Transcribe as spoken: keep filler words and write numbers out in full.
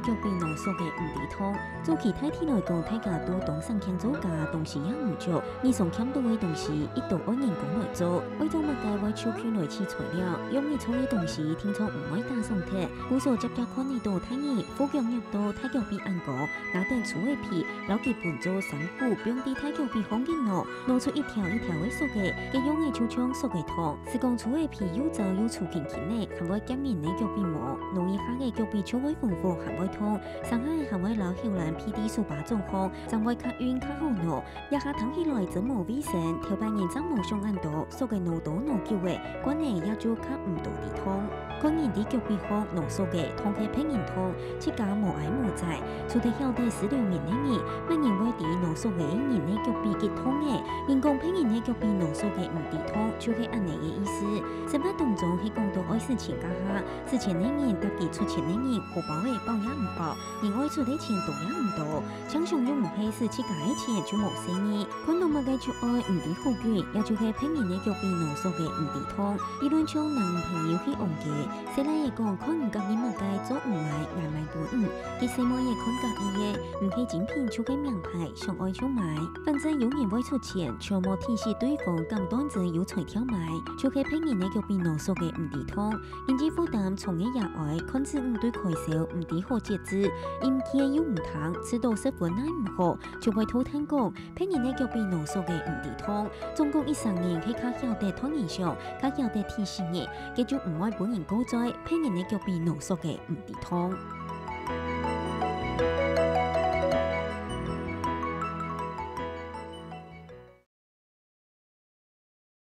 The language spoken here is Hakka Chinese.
腳髀囊縮个毋知痛。早期大體來講，大家都當省儉做家，東西也毋足，日常儉到个東西，一到愛人工來做，愛做麼个會手去來取材料，用日常个東西定著毋會打爽忒。故所輒輒看得到大人，護腳捏到大腳髀恁高，拿等豬仔皮，摎佢分做三股，放在大腳髀項个囊，囊出一條一條个索仔，該樣仔就像索仔痛。 斯講豬仔皮又燥又粗輕輕仔，還會夾人个腳髀毛，囊一下仔腳髀就會紅紅，還會痛，成下仔還會摎口瀾鼻在手巴掌項，正會較運較好囊。這下聽起來真無衛生，頭擺人正無想恁多，索仔囊到囊久仔，慣了也就較毋多知痛。看人在腳髀項囊索仔，當係別人痛，自家無哀無哉，除忒曉得斯了人个人，麼人會知囊索仔人个腳髀幾痛仔？ 人講別人个腳髀囊索仔毋知痛，就係恁呢个意思。生活當中係講到愛使錢該下，使錢个人搭佢出錢个人，荷包仔飽也毋飽，人愛出个錢多也毋多，常常又毋係使自家个錢就無細義，看到麼个就愛毋知好貴，也就係別人个腳髀囊索仔毋知痛。理論上男朋友去戇个，細倈仔講看你佮意麼个做毋買，𠊎買分你，該細妹仔看佮意个，毋係精品就係名牌， 想愛就買。反正有人會出錢，全無提示對方敢斷真有才調買，就係別人个腳髀囊索仔毋知痛。經濟負擔重个爺哀，看子女對開銷毋知好節制，因見又毋聽，試著十分奈毋何，就會偷聽講，別人个腳髀囊索仔毋知痛。總講一生人係較曉得同人想，較曉得提示人，該就毋會分人過嘴，別人个腳髀囊索仔毋知痛。